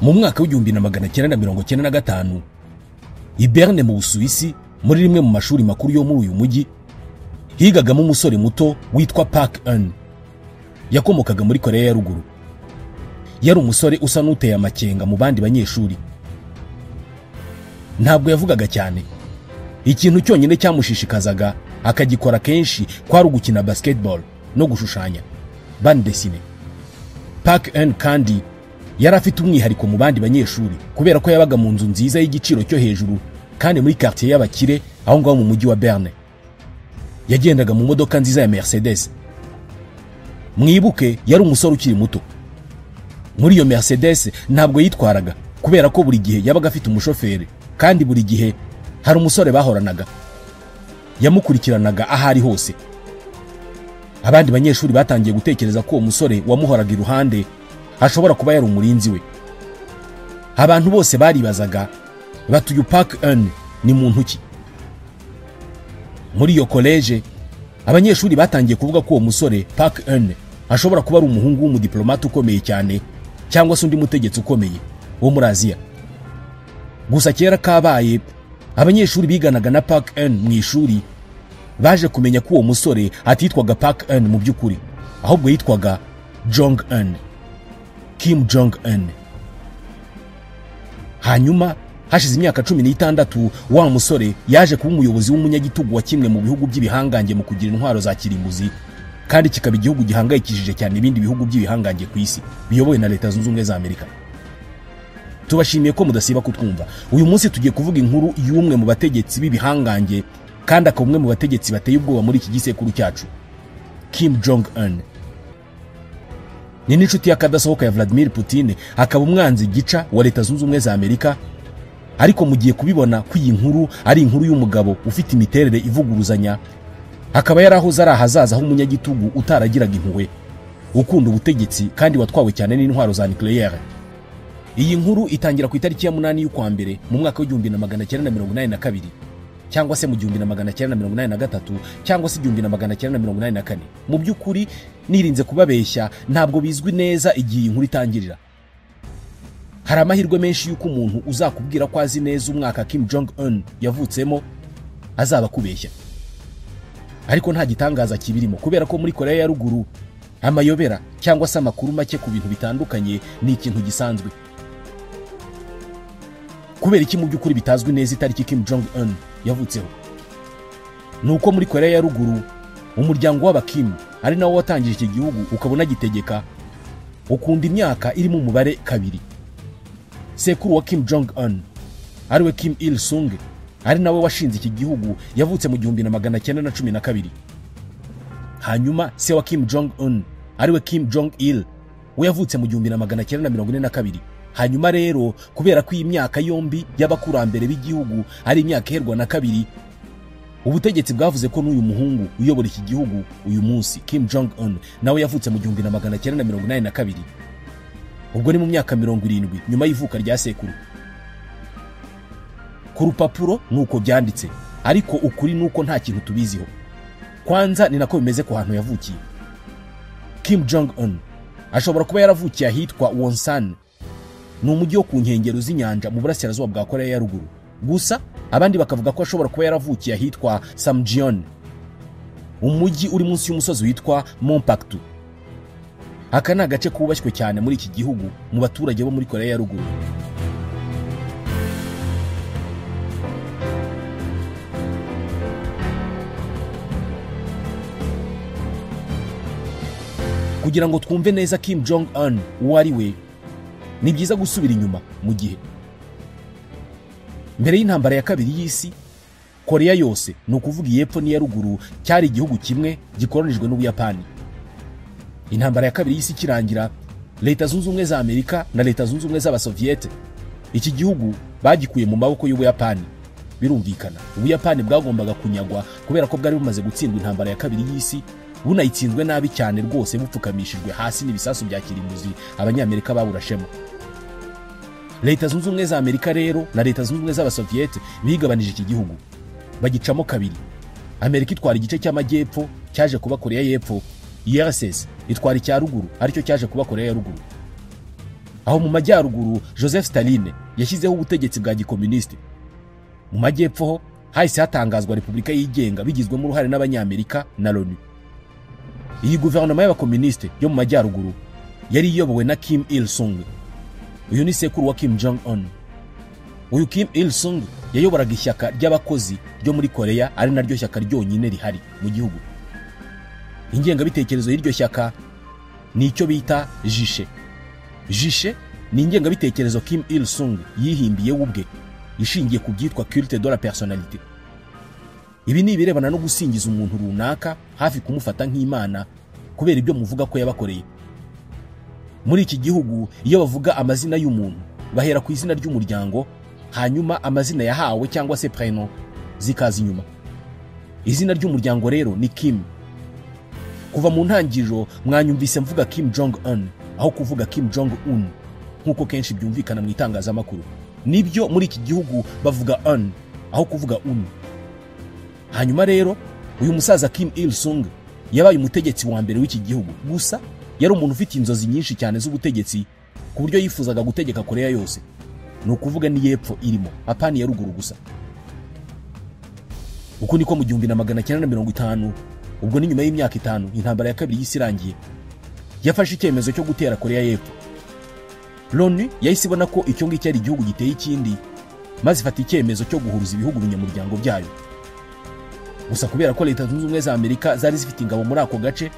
Mu mwaka w'1995 i Berne mu Busuwisi, muri rimwe mu mashuri makuru yo muri uyu mujyi, higagamo umusore muto witwa Park Eun. Yakomokaga muri Korea ya Ruguru. Yari umusore usa n'uteye amakenga mu bandi banyeshuri. Ntabwo yavugaga cyane. Ikintu cyonyine cyamushishikazaga akagikora kenshi kwari ugukina basketball no gushushanya bande dessinée. Park Eun kandi yari afite umwihariko mu bandi banyeshuri kubera ko yabaga mu nzu nziza y'igiciro cyo hejuru kandi muri quartier y'abakire aho ngaho mu mujyi wa Berne. Yagendaga mu modoka nziza ya Mercedes. Mwibuke yari umusore ukiri muto. Muri iyo Mercedes ntabwo yitwaraga kubera ko buri gihe yabaga afite umushoferi kandi buri gihe hari umusore bahoranaga. Yamukurikiranaga ahari hose. Abandi banyeshuri batangiye gutekereza ko uwo musore wamuhoraga iruhande ashobora kuba yari umurinzi we. Abantu bose baribazaga bati uyu Park Eun ni muntu ki? Muri iyo college abanyeshuri batangiye kuvuga ko uwo musore Park Eun ashobora kuba ari umuhungu w'umudiplomate ukomeye cyane cyangwa se undi mutegetsi ukomeye wo muri Aziya. Gusa kera kabaye abanyeshuri biganaga na Park Eun mu ishuri baje kumenya ko uwo musore atitwaga Park Eun mu by'ukuri, ahubwo yitwaga Jong Un, Kim Jong Un. Hanyuma hashize imyaka 16 wa musore yaje kuba umuyobozi w'umunyagitugu wa kimwe mu bihugu by'ibihangange mu kugira intwaro za kirimbuzi, kandi kikaba igihugu gihangayikishije cyane ibindi bihugu by'ibihangange ku isi biyobowe na Leta Zunze Ubumwe za Amerika. Tubashimiye ko mudasiba kutwumva. Uyu munsi tugiye kuvuga inkuru y'umwe mu bategetsi b'ibihangange kandi akaba umwe mu bategetsi bateye ubwoba muri iki gisekuru cyacu, Kim Jong Un. Ni n'inshuti y'akadasohoka ya Vladimir Putin, akaba umwanzi gica wa Leta Zunze Ubumwe za Amerika. Ariko mugiye kubibona ko iyi nkuru ari inkuru y'umugabo ufite imiterere ivuguruzanya, akaba yarahoze ari ahazaza h'umunyagitugu utaragiraga impuhwe, ukunda ubutegetsi kandi watwawe cyane n'intwaro za nucléaire. Iyi nkuru itangira ku itariki ya 8 y'ukwa mbere mu mwaka w'1982 cyangwa se mu 1983 cyangwa se 1984. Mu by'ukuri nirinze kubabeshya, ntabwo bizwi neza igihe inkuru itangirira. Hari amahirwe menshi y'uko umuntu uzakubwira ko azi neza umwaka Kim Jong Un yavutsemo azaba kubeshya. Ariko nta gitangaza kibirimo kubera ko muri Korea ya Ruguru amayobera cyangwa se amakuru make ku bintu bitandukanye ni ikintu gisanzwe. Kubera iki mu by'ukuri bitazwi neza itariki Kim Jong Un yavutseho? Nuko muri Korea ya Ruguru umuryango w'abakim ari nawo watangije iki gihugu ukabona gitegeka ukunda imyaka irimo umubare 2. Sekuru wa Kim Jong Un ariwe Kim Il Sung ari nawe washinze iki gihugu yavutse mu 1912. Hanyuma se wa Kim Jong Un ariwe Kim Jong Il we yavutse mu 1942. Hanyuma rero kubera ko iyi myaka yombi y'abakurambere b'igihugu ari imyaka iherwa na 2, ubutegetsi bwavuze ko n'uyu muhungu uyobora iki gihugu uyu munsi Kim Jong Un nawe yavutse mu 1982. Ubwo ni mu myaka 70 nyuma y'ivuka rya sekuru. Ku rupapuro nuko byanditse, ariko ukuri nuko nta kintu tubiziho. Kwanza ni nako bimeze ku hantu yavukiye. Kim Jong Un ashobora kuba yaravukiye ahitwa Wonsan, ni umujyi wo ku nkengero z'inyanja mu burasirazuba bwa Korea ya Ruguru. Gusa abandi bakavuga ko ashobora kuba yaravukiye ahitwa Samjiyon, umujyi uri munsi y'umusozi witwa Mont Paektu. Aka ni agace kubashywe cyane muri iki gihugu mu baturage bo muri Korea ya Ruguru. Kugira ngo twumve neza Kim Jong Un uwo ari we, ni byiza gusubira inyuma mu gihe mbere y'intambara ya kabiri y'isi. Korea yose, ni ukuvuga iy'epfo n'iya ruguru, cyari igihugu kimwe gikoronijwe n'Ubuyapani. Intambara ya kabiri y'isi kirangira, Leta Zunze Ubumwe za Amerika na Leta Zunze Ubumwe z'Abasoviete iki gihugu bagikuye mu maboko y'Ubuyapani. Birumvikana Ubuyapani bwagombaga kunyagwa kubera ko bwari bumaze gutsindwa intambara ya kabiri y'isi, bunayitsinzwe nabi cyane rwose, bupfukamishijwe hasi n'ibisasu bya kirimbuzi Abanyamerika baburashemo. Leta Zunze Ubumwe za Amerika rero na Leta Zunze Ubumwe z'Abasoviete bigabanije iki gihugu bagicamo kabiri. Amerika itwara igice cy'amajyepfo cyaje kuba Korea y'Epfo, URSS itwara icya ruguru aricyo cyaje kuba Korea ya Ruguru. Aho mu majyaruguru Joseph Stalin yashyizeho ubutegetsi bwa gikomunisite. Mu majyepfo ho hahise hatangazwa repubulika yigenga bigizwemo uruhare n'Abanyamerika na Loni. Iyi guverinoma y'abakomunisite yo mu majyaruguru yari iyobowe na Kim Il Sung. Uyu ni sekuru wa Kim Jong Un. Uyu Kim Il Sung yayoboraga ishyaka ry'abakozi ryo muri Korea, ari naryo shyaka ryonyine rihari mu gihugu. Ingengabitekerezo y'iryo shyaka ni icyo bita jishe. Jishe ni ingengabitekerezo Kim Il Sung yihimbiye ubwe, ishingiye ku byitwa culte de la personnalité. Ibi ni ibirebana no gusingiza umuntu runaka, hafi kumufata nk'imana kubera ibyo muvuga ko yabakoreye. Muri iki gihugu iyo bavuga amazina y'umuntu bahera ku izina ry'umuryango, hanyuma amazina yahawe cyangwa se prénom zikaza inyuma. Izina ry'umuryango rero ni Kim. Kuva mu ntangiriro mwanyumvise mvuga Kim Jong Un aho kuvuga Kim Jong Un nk'uko kenshi byumvikana mu itangazamakuru. Nibyo, muri iki gihugu bavuga Un aho kuvuga Un. Hanyuma rero uyu musaza Kim Il Sung yabaye umutegetsi wa mbere w'iki gihugu. Gusa yari umuntu ufite inzozi nyinshi cyane z'ubutegetsi, ku buryo yifuzaga gutegeka Korea yose, ni ukuvuga ni y'epfo irimo, apani ya ruguru gusa. Uku niko mu 1950, ubwo ni nyuma y'imyaka 5 intambara ya kabiri y'isi irangiye, yafashe icyemezo cyo gutera Korea y'epfo. Loni yahise ibona ko icyo ngicyo ari igihugu giteye ikindi, maze ifata icyemezo cyo guhuruza ibihugu binyamuryango byayo. Gusa kubera ko Leta Zunze Ubumwe za Amerika zari zifite ingabo muri ako gace,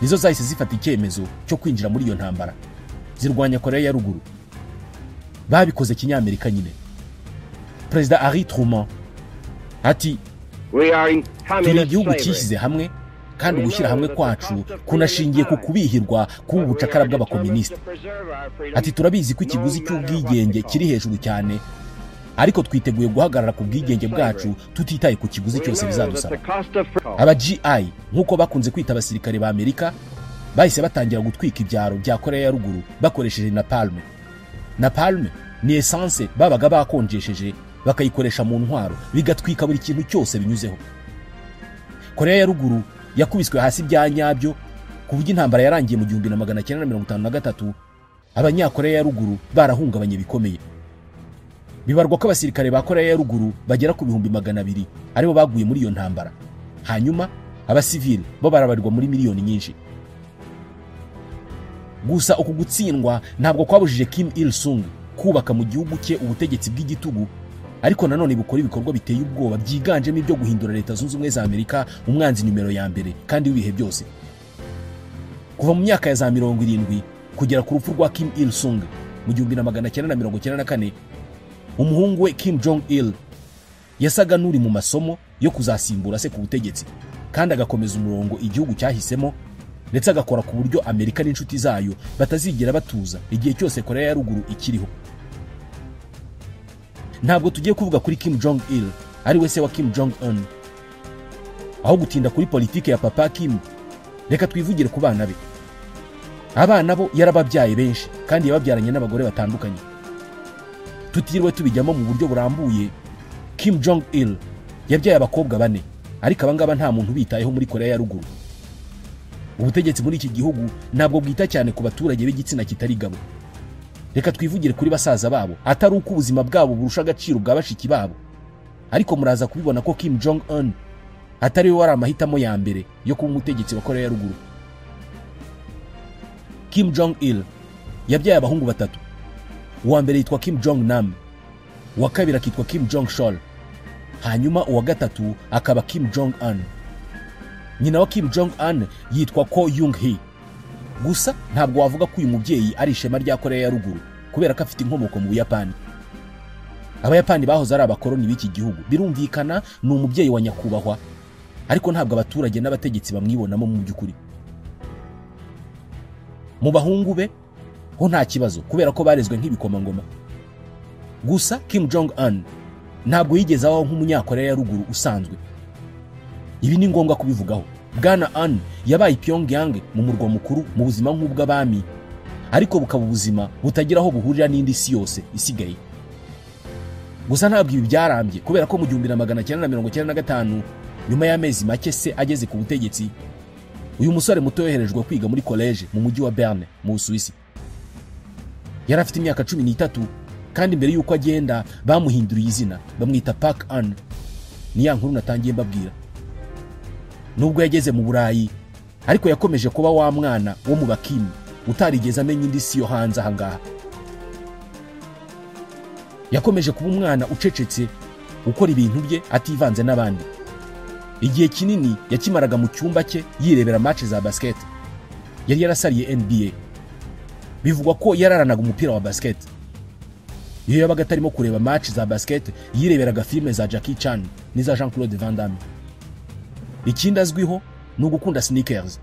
nizo zahise zifata icyemezo cyo kwinjira muri iyo ntambara zirwanya Korea ya ruguru. Babikoze kinyamerika nyine. Perezida Harry Truman ati: "Turi igihugu cyishyize hamwe, kandi ugushyira hamwe kwacu kunashingiye ku kubihirwa k'ubu bucakara bw'abakomunisite." Ati: "Turabizi ko ikiguzi cy'ubwigenge kiri hejuru cyane, ariko twiteguye guhagarara ku bwigenge bwacu tutitaye ku kiguzi cyose bizadusaba." Aba GI, nk'uko bakunze kwita abasirikare ba Amerika, bahise batangira gutwika ibyaro bya Korea ya ruguru bakoresheje napalm. Napalm ni essence babaga bakonjesheje bakayikoresha mu ntwaro, bigatwika buri kintu cyose binyuzeho. Korea ya ruguru yakubiswe hasi bya nyabyo, ku buryo intambara yarangiye mu 1953 Abanyakorea ya ruguru barahungabanye bikomeye. Bibarwa ko abasirikare ba Korea ya ruguru bagera ku 200,000 aribo baguye muri iyo ntambara, hanyuma abasivili bo barabarirwa muri miliyoni nyinshi. Gusa uku gutsindwa ntabwo kwabujije Kim Il Sung kubaka mu gihugu cye ubutegetsi bw'igitugu, ariko nanone bukora ibikorwa biteye ubwoba byiganjemo ibyo guhindura Leta Zunze Ubumwe za Amerika umwanzi nimero ya mbere kandi w'ibihe byose. Kuva mu myaka ya za 70 kugera ku rupfu rwa Kim Il Sung mu 1994, umuhungu we Kim Jong Il yasaga n'uri mu masomo yo kuzasimbura se ku butegetsi, kandi agakomeza umurongo igihugu cyahisemo, ndetse agakora ku buryo Amerika n'inshuti zayo batazigera batuza igihe cyose Korea ya ruguru ikiriho. Ntabwo tugiye kuvuga kuri Kim Jong Il ari we se wa Kim Jong Un. Aho gutinda kuri politike ya papa Kim, reka twivugire ku bana be. Abana bo yarababyaye benshi, kandi yababyaranye n'abagore batandukanye. Tutiriwe tubijyamo mu buryo burambuye, Kim Jong Il yabyaye abakobwa 4, ariko abangaba nta muntu ubitayeho muri Korea ya ruguru. Ubutegetsi muri iki gihugu ntabwo bwita cyane ku baturage b'igitsina kitari gabo. Reka twivugire kuri basaza babo, atari uko ubuzima bwabo burusha agaciro bwa bashiki babo, ariko muraza kubibona ko Kim Jong Un atari we wari amahitamo ya mbere yo kuba umutegetsi wa Korea ya ruguru. Kim Jong Il yabyaye abahungu 3. Uwa mbere yitwa Kim Jong Nam, uwa kabiri akitwa Kim Jong Chol, hanyuma uwa gatatu akaba Kim Jong Un. Nyina wa Kim Jong Un yitwa Ko Yung Hee. Gusa ntabwo wavuga ko uyu mubyeyi ari ishema rya Korea ya ruguru, kubera ko afite inkomoko mu Buyapani. Abayapani bahoze ari abakoloni b'iki gihugu, birumvikana ni umubyeyi wa nyakubahwa, ariko ntabwo abaturage n'abategetsi bamwibonamo mu by'ukuri. Mu bahungu be ho nta kibazo, kubera ko barezwe nk'ibikomangoma. Gusa Kim Jong Un ntabwo yigeze abaho nk'umunyakorea ya ruguru usanzwe. Ibi ni ngombwa kubivugaho. Bwana Un yabaye Pyongyang mu murwa mukuru mu buzima nk'ubw'abami, ariko bukaba ubuzima butagira aho buhurira n'indi si yose isigaye. Gusa ntabwo ibi byarambye, kubera ko mu 1995 nyuma y'amezi make se ageze ku butegetsi, uyu musore muto yoherejwe kwiga muri college mu mujyi wa Berne mu Busuwisi. Yari afite imyaka 13 kandi mbere y'uko agenda bamuhinduriye izina bamwita Park An. Ni ya nkuru natangiye mbabwira. Nubwo yageze mu Burayi ariko yakomeje kuba wa mwana wo mu Bakimu utarigeze amenya indi si yo hanze aha ngaha. Yakomeje kuba umwana ucecetse, ukora ibintu bye ativanze n'abandi. Igihe kinini yakimaraga mu cyumba cye yirebera match za basket. Yari yarasariye NBA. Bivugwa ko yararanaga umupira wa basket. Iyo yabaga atarimo kureba match za basket, yireberaga filime za Jackie Chan n'iza Jean-Claude Van Damme. Ikindi azwiho ni ugukunda sneakers.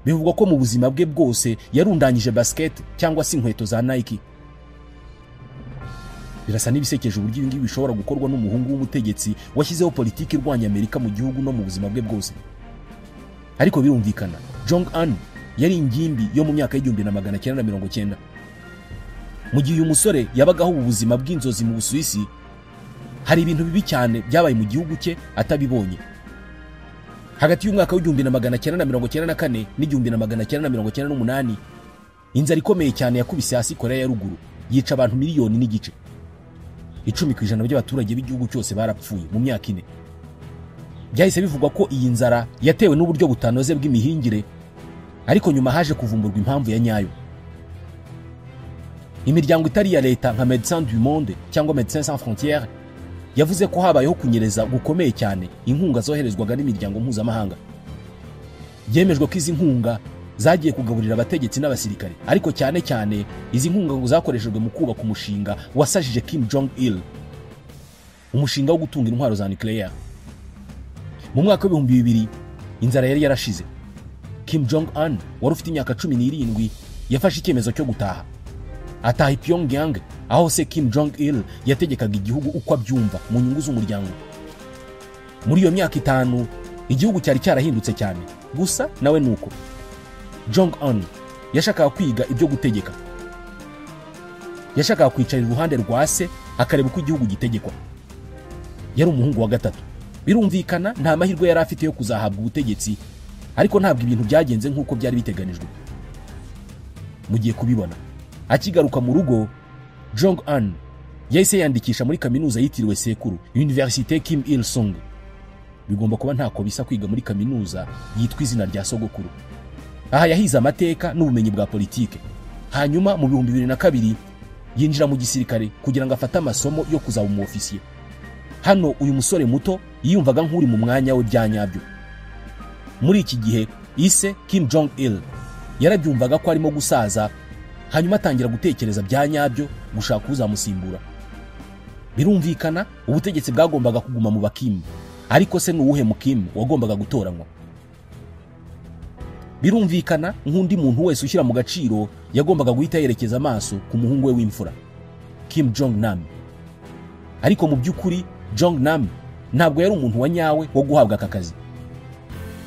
Bivugwa ko mu buzima bwe bwose yarundanyije basket cyangwa se inkweto za Nike. Birasa n'ibisekeje uburyo ibi ngibi bishobora gukorwa n'umuhungu w'umutegetsi washyizeho politiki irwanya Amerika mu gihugu no mu buzima bwe bwose. Ariko birumvikana, Jong Un yari ingimbi yo mu myaka y'1990. Mu gihe uyu musore yabagaho ubu buzima bw'inzozi mu Busuwisi, hari ibintu bibi cyane byabaye mu gihugu cye atabibonye. Hagati y'umwaka w'1994 n'1998, inzara ikomeye cyane yakubise hasi Korea ya Ruguru, yica abantu 1.5 miliyoni. 10% by'abaturage b'igihugu cyose barapfuye mu myaka 4. Byahise bivugwa ko iyi nzara yatewe n'uburyo butanoze bw'imihingire, ariko nyuma haje kuvumburwa impamvu ya nyayo. Imiryango itari ya leta nka Médecins du Monde cyangwa Médecins Sans Frontières yavuze ko habayeho kunyereza gukomeye cyane inkunga zoherezwaga n'imiryango mpuzamahanga. Byemejwe ko izi nkunga zagiye kugaburira abategetsi n'abasirikare, ariko cyane cyane izi nkunga ngo zakoreshejwe mu kubaka umushinga wasajije Kim Jong Il, umushinga wo gutunga intwaro za nucleaire. Mu mwaka w'2000 inzara yari yarashize. Kim Jong Un wari ufite imyaka 17 yafashe icyemezo cyo gutaha. Ataha i Pyongyang aho se Kim Jong Il yategekaga igihugu uko abyumva mu nyungu z'umuryango. Muri iyo myaka 5 igihugu cyari cyarahindutse cyane, gusa nawe nuko Jong Un yashakaga kwiga ibyo gutegeka. Yashakaga kwicara iruhande rwa se akareba uko igihugu gitegekwa. Yari umuhungu wa gatatu. Birumvikana nta mahirwe yari afite yo kuzahabwa ubutegetsi, ariko ntabwo ibintu byagenze nk'uko byari biteganijwe. Mugiye kubibona. Akigaruka mu rugo, Jong Un yahise yandikisha muri kaminuza yitiriwe sekuru, Université Kim Il Sung. Bigomba kuba ntako bisa kwiga muri kaminuza yitwa izina rya sogokuru. Aha yahize amateka n'ubumenyi bwa politike. Hanyuma mu 2002 yinjira mu gisirikare kugira ngo afate amasomo yo kuzaba umuofisiye. Hano uyu musore muto yiyumvaga nk'uri mu mwanya we bya nyabyo. Muri iki gihe ise Kim Jong Il yarabyumvaga ko arimo gusaza, hanyuma atangira gutekereza bya nyabyo gushaka uzamusimbura. Birumvikana ubutegetsi bwagombaga kuguma mu Bakimu, ariko se n'uwuhe Mukimu wagombaga gutoranywa? Birumvikana nk'undi muntu wese ushyira mu gaciro yagombaga guhita yerekeza amaso ku muhungu we w'imfura, Kim Jong Nam. Ariko mu by'ukuri Jong Nam ntabwo yari umuntu wa nyawe wo guhabwa aka kazi.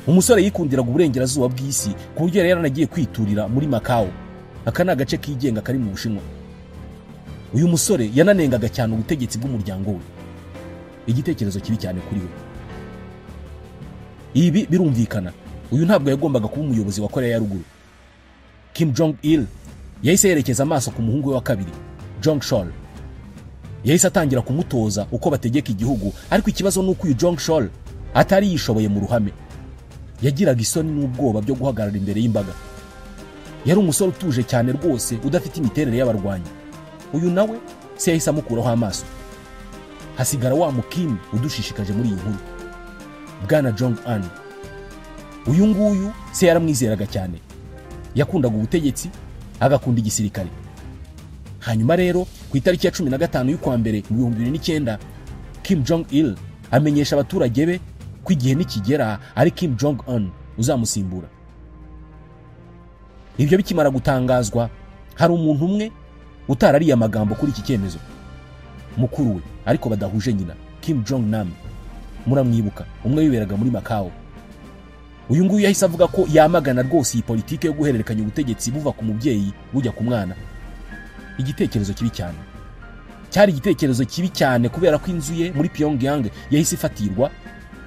Umusore yikundiraga uburengerazuba bw'isi ku buryo yari yaranagiye kwiturira muri Macau. Aka ni agace kigenga kari mu Bushinwa. Uyu musore yananengaga cyane ubutegetsi bw'umuryango we. Igitekerezo kibi cyane kuri we. Ibi birumvikana, uyu ntabwo yagombaga kuba umuyobozi wa Korea ya Ruguru. Kim Jong Il yahise yerekeza amaso ku muhungu we wa kabiri, Jong Chol. Yahise atangira kumutoza uko bategeka igihugu, ariko ikibazo nuko uyu Jong Chol atari yishoboye mu ruhame. Yagiraga isoni n'ubwoba byo guhagarara imbere y'imbaga. Yari umusore utuje cyane rwose udafite imiterere y'abarwanyi. Uyu nawe se yahise amukuraho amaso. Hasigara wa Mukim udushishikaje muri iyi nkuru, Bwana Jong Un. Uyu nguyu se yaramwizeraga cyane. Yakundaga ubutegetsi, agakunda igisirikare. Hanyuma rero ku itariki ya 15 y'ukwa mbere mu 2009, Kim Jong Il amenyesha abaturage be ko igihe nikigera ari Kim Jong Un uzamusimbura. Ibyo bikimara gutangazwa, hari umuntu umwe utarariye amagambo kuri iki cyemezo, mukuru we ariko badahuje nyina, Kim Jong Nam. Muramwibuka, umwe wiberaga muri Macau. Uyu nguyu yahise avuga ko yamagana rwose iyi politike yo guhererekanya ubutegetsi buva ku mubyeyi bujya ku mwana. Igitekerezo kibi cyane. Cyari igitekerezo kibi cyane kubera ko inzu ye muri Pyongyang yahise ifatirwa,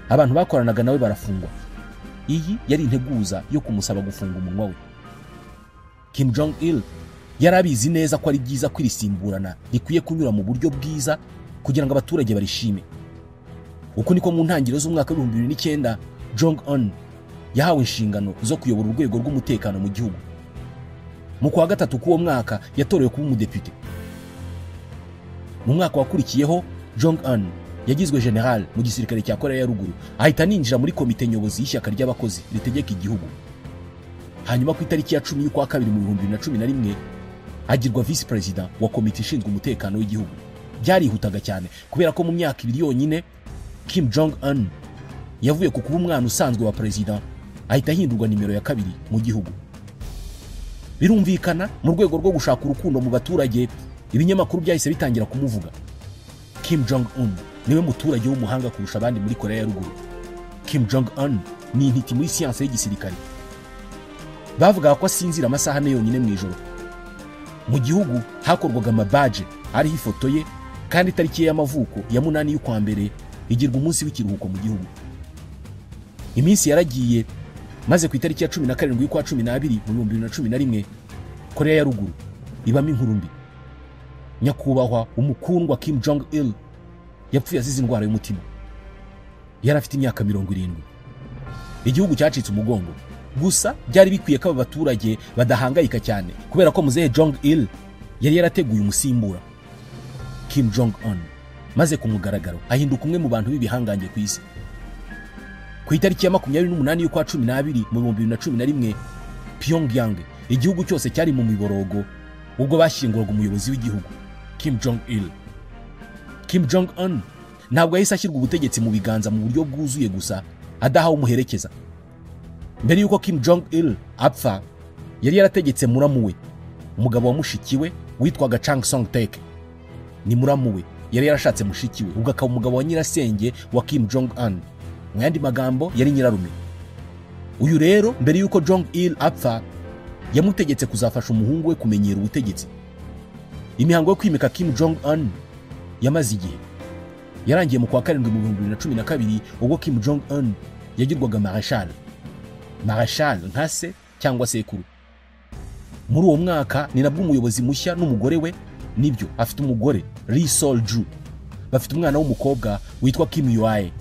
abantu bakoranaga nawe barafungwa. Iyi yari integuza yo kumusaba gufunga umunwa we. Kim Jong Il Yari abizi neza ko ari byiza kwirisimburana rikwiye kunyura mu buryo bwiza kugira ngo abaturage barishime. Uko niko mu ntangiriro z'umwaka wa 2009 Jong Un yahawe inshingano zo kuyobora urwego rw'umutekano mu gihugu. Mu kwa gatatu k'uwo mwaka yatorewe kuba umudepite. Mu mwaka wakurikiyeho Jong Un yagizwe general mu gisirikare cya Korea ya Ruguru, ahita aninjira muri komite nyobozi y'ishyaka ry'abakozi ritegeka igihugu. Hanyuma ku itariki ya 10 y'ukwa kabiri mu 2011 agirwa vice president wa komite ishinzwe umutekano w'igihugu. Byarihutaga cyane kubera ko mu myaka ibiri yonyine Kim Jong Un yavuye ku kuba umwana usanzwe wa president ahita ahindurwa nimero ya kabiri mu gihugu. Birumvikana mu rwego rwo gushaka urukundo mu baturage, ibinyamakuru byahise bitangira kumuvuga. Kim Jong Un niwe muturage w'umuhanga kurusha abandi muri Korea ya Ruguru. Kim Jong Un ni intiti muri siyanse y'igisirikare. Bavugaga ko asinzira amasaha ane yonyine mu ijoro. Mu gihugu hakorwaga amabaje ariho ifoto ye, kandi itariki ye y'amavuko ya 8 y'ukwa mbere igirwa umunsi w'ikiruhuko mu gihugu. Iminsi yaragiye, maze ku itariki ya 17 y'ukwa 12 mu 2011 Korea ya Ruguru ibamo inkuru mbi. Nyakubahwa umukundwa Kim Jong Il yapfuye azize indwara y'umutima. Yari afite imyaka 70. Igihugu cyacitse umugongo. Gusa byari bikwiye ko aba baturage badahangayika cyane kubera ko muzehe Jong Il yari yarateguye umusimbura Kim Jong Un, maze ku mugaragaro ahinduka umwe mu bantu b'ibihangange ku isi. Ku itariki ya 28 y'ukwa 12 mu 2011 Pyongyang, igihugu cyose cyari mu miborogo ubwo bashyinguraga umuyobozi w'igihugu Kim Jong Il. Kim Jong Un ntabwo yahise ashyirwa ubutegetsi mu biganza mu buryo bwuzuye gusa adahawe umuherekeza. Mbere yuko Kim Jong Il apfa, yari yarategetse muramu we, umugabo wa mushiki we witwaga Chang Song Taek. Ni muramu we yari yarashatse mushiki we, ubwo akaba umugabo wa nyirasenge wa Kim Jong Un. Mu yandi magambo yari nyirarume. Uyu rero mbere yuko Jong Il apfa yamutegetse kuzafasha umuhungu we kumenyera ubutegetsi. Imihango yo kwimika Kim Jong Un yamaze igihe. Yarangiye mu kwa karindwi mu 2012 ubwo Kim Jong Un yagirwaga Marshal. Marshal nka se cyangwa sekuru. Muri uwo mwaka ni nabwo umuyobozi mushya n'umugore we, nibyo afite umugore Ri Sol Ju, bafite umwana w'umukobwa witwa Kim Yuae.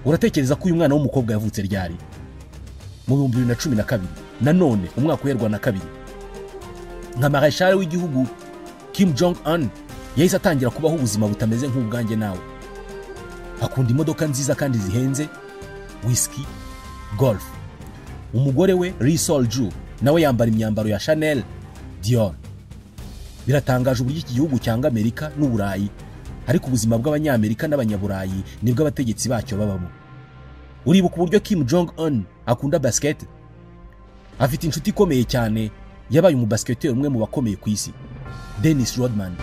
Uratekereza ko uyu mwana w'umukobwa yavutse ryari? Mu 2012, nanone umwaka uherwa na kabiri. Nka Marshal w'igihugu, Kim Jong Un yahise atangira kubaho ubuzima butameze nk'ubwanjye nawe. Akunda imodoka nziza kandi zihenze, whisky, golf. Umugore we Ri Sol Ju nawe yambara imyambaro ya Chanel, Dior. Biratangaje uburyo iki gihugu cyanga Amerika n'Uburayi, ariko ubuzima bw'Abanyamerika n'Abanyaburayi nibwo abategetsi bacyo babamo. Uribuka uburyo Kim Jong Un akunda basket? Afite inshuti ikomeye cyane, yabaye umubasketteur umwe mu bakomeye ku isi, Dennis Rodman.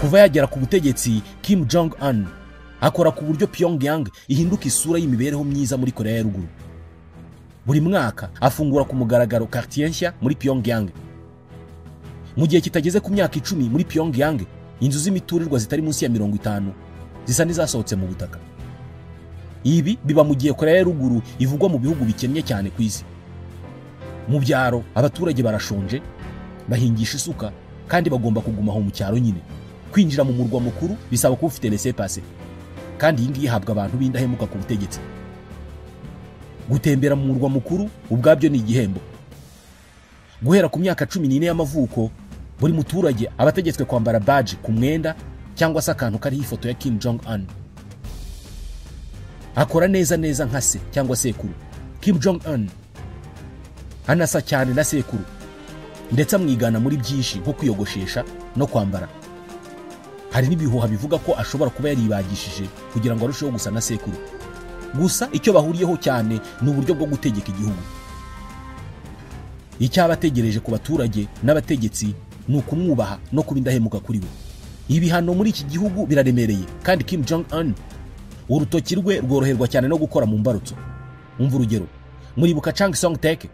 Kuva yagera ku butegetsi, Kim Jong Un akora ku buryo Pyongyang ihinduka isura y'imibereho myiza muri Korea ya Ruguru. Buri mwaka afungura ku mugaragaro quartier nshya muri Pyongyang. Mu gihe kitageze ku myaka 10 muri Pyongyang, inzu z'imiturirwa zitari munsi ya 50 zisa n'izasohotse mu butaka. Ibi biba mu gihe Korea ya Ruguru ivugwa mu bihugu bikennye cyane ku isi. Mu byaro abaturage barashonje, bahingisha isuka kandi bagomba kuguma aho mu cyaro nyine. Kwinjira mu murwa mukuru bisaba kuba ufite laissez-passer, kandi iyi ngiyi ihabwa abantu b'indahemuka ku butegetsi. Gutembera mu murwa mukuru ubwabyo ni igihembo. Guhera ku myaka 14 y'amavuko, buri muturage abategetswe kwambara badge ku mwenda cyangwa se akantu kariho ifoto ya Kim Jong Un. Akora neza neza nka se cyangwa sekuru. Kim Jong Un anasa cyane na sekuru, ndetse amwigana muri byinshi nko kwiyogoshesha no kwambara. Hari n'ibihuha bivuga ko ashobora kuba yaribagishije kugira ngo arusheho gusa na sekuru. Gusa icyo bahuriyeho cyane ni uburyo bwo gutegeka igihugu. Icyabategereje ku baturage n'abategetsi ni ukumwubaha no kuba indahemuka kuri we. Ibihano muri iki gihugu biraremereye, kandi Kim Jong Un urutoki rwe rworoherwa cyane no gukora mu mbarutso. Umva urugero, muribuka Chang Song-taek,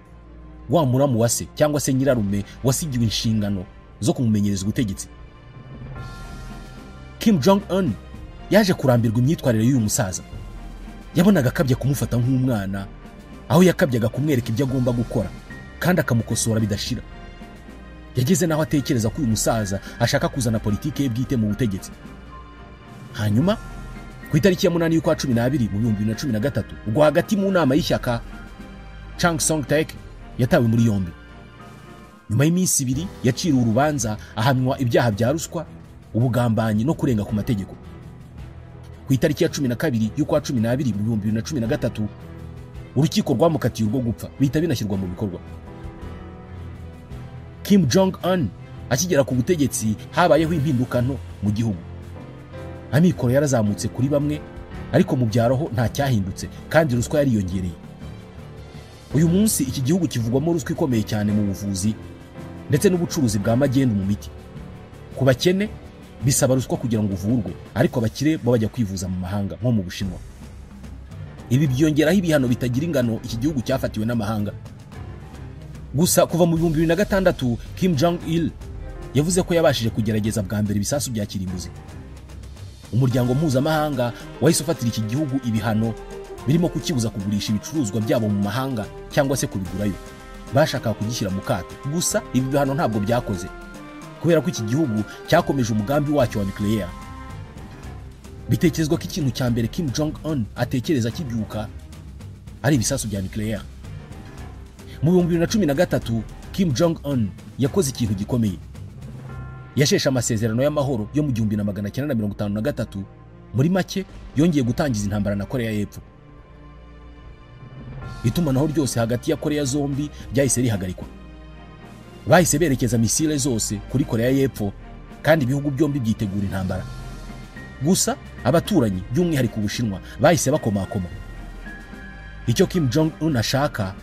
wa muramu wa se cyangwa se nyirarume wasigiwe inshingano zo kumumenyereza ubutegetsi. Kim Jong Un yaje kurambirwa imyitwarire y'uyu musaza. Yabonaga akabya kumufata nk'umwana, aho yakabyaga kumwereka ibyo agomba gukora kandi akamukosora bidashira. Yageze naho atekereza ko uyu musaza ashaka kuzana politike ye bwite mu butegetsi. Hanyuma ku itariki ya 8 y'ukwa 12 mu 2013, ubwo hagati mu nama y'ishyaka, Chang Song-taek yatawe muri yombi. Nyuma y'iminsi 2 yaciriwe urubanza, ahamywa ibyaha bya ruswa, ubugambanyi no kurenga ku mategeko. Ku itariki ya 12 y'ukwa 12 mu 2013, urukiko rwamukatiye urwo gupfa, bihita binashyirwa mu bikorwa. Kim Jong Un akigera ku butegetsi habayeho impinduka nto mu gihugu. Amikoro yarazamutse kuri bamwe, ariko mu byaro ho nta cyahindutse kandi ruswa yariyongereye. Uyu munsi iki gihugu kivugwamo ruswa ikomeye cyane mu buvuzi ndetse n'ubucuruzi bwa magendu mu miti. Ku bakene bisaba ruswa kugira ngo uvurwe, ariko abakire bo bajya kwivuza mu mahanga nko mu Bushinwa. Ibi byongeraho ibihano bitagira ingano iki gihugu cyafatiwe n'amahanga. Gusa kuva mu 2006 Kim Jong Il yavuze ko yabashije kugerageza bwa mbere ibisasu bya kirimbuzi. Umuryango mpuzamahanga wahise ufatira iki gihugu ibihano birimo kukibuza kugurisha ibicuruzwa byabo mu mahanga cyangwa se kubigurayo. Bashakaga kugishyira mu kato. Gusa ibi bihano ntabwo byakoze kubera ko iki gihugu cyakomeje umugambi wacyo wa nucleaire. Bitekerezwa ko ikintu cya mbere Kim Jong Un atekereza kibyuka ari ibisasu bya nucleaire. Mu 2013 Kim Jong Un yakoze ikintu gikomeye. Yasheshe amasezerano y'amahoro yo mu 1953, muri make yongeye gutangiza intambara na Korea y'Epfo. Itumanaho ryose hagati ya Korea zombi ryahise rihagarikwa. Bahise berekeza misile zose kuri Korea y'Epfo kandi ibihugu byombi byitegura intambara. Gusa abaturanyi by'umwihariko Ubushinwa bahise bakomakoma. Icyo Kim Jong Un ashaka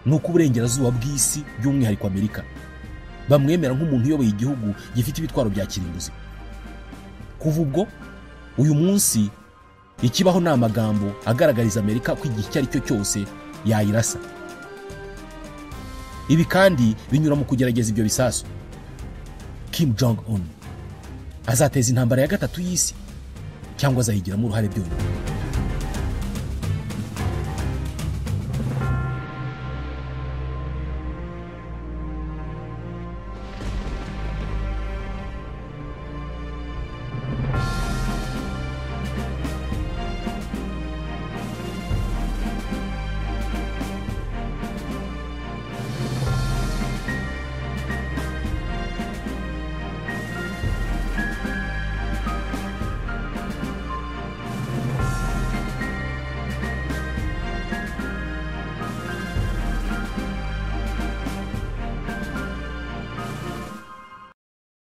nuko uburengerazuba bw'isi by'umwihariko Amerika bamwemera nk'umuntu uyoboye igihugu gifite ibitwaro bya kirimbuzi. Kuva ubwo uyu munsi ikibaho ni amagambo agaragariza Amerika ko igihe icyo ari cyo cyose yayirasa. Ibi kandi binyura mu kugerageza ibyo bisasu. Kim Jong Un azateza intambara ya gatatu y'isi cyangwa azayigiramo uruhare byonyine.